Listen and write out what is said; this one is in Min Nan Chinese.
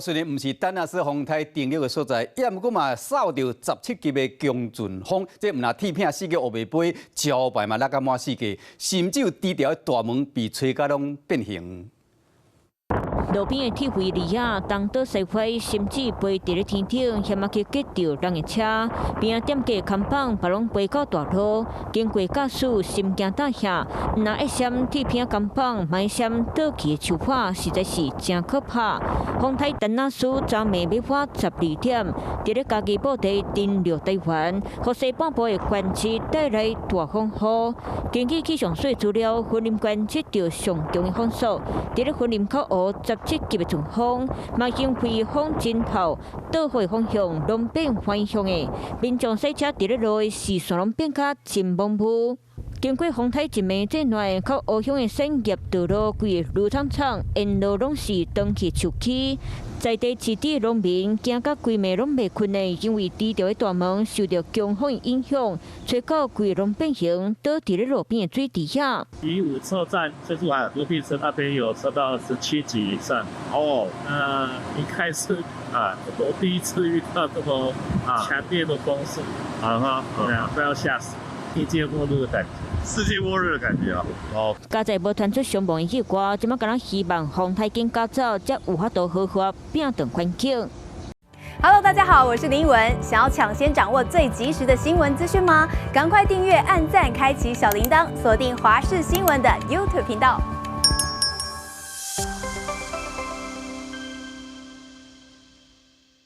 雖然毋是丹那斯風颱登陸的所在，也毋過嘛掃著17級的強陣風，這毋但鐵片四界烏白飛，招牌嘛落甲滿世界，甚至有低調的大門被吹甲攏變形。路邊的鐵圍籬仔東倒西歪，甚至飛佇咧天頂，險仔去擊著人的車。邊仔店家看板嘛攏飛到大路，經過駕駛心驚膽嚇，毋但會閃鐵片看板，嘛會閃倒去的樹葉，實在是誠可怕。風颱丹那斯昨暝欲破12點，佇咧嘉義埔地登陸台灣，予西半部的縣市帶來大風雨。根據氣象署資料，雲林縣測著上強的風速，佇咧雲林口湖17級的陣風，嘛因為風真透，倒雨的方向攏變反向的，民眾駛車佇咧路的視線攏變甲真模糊。經過風颱一暝這內，口湖鄉的產業道路規个綠淙淙，沿路攏是斷去樹枝，在地飼豬農民驚甲規暝攏袂睏的，因為低調的大門受著強風影響，吹到規個攏變形，倒佇咧路邊的水池遐。魚五測站就是隔壁村那邊有測到17級以上。哦，那一開始啊，我第一次遇到這麼強烈的風勢，啊哈，對啊，快要嚇死，世界末日的感覺。世界末日的感覺啊！哦，佳哉無傳出傷亡的意外，這馬敢若希望風颱緊趕走，才有法度好好變轉環境。 Hello，大家好，我是林文。想要搶先掌握最及時的新聞資訊嗎？趕快訂閱、按讚、開啟小鈴鐺，鎖定華視新聞的 YouTube 頻道。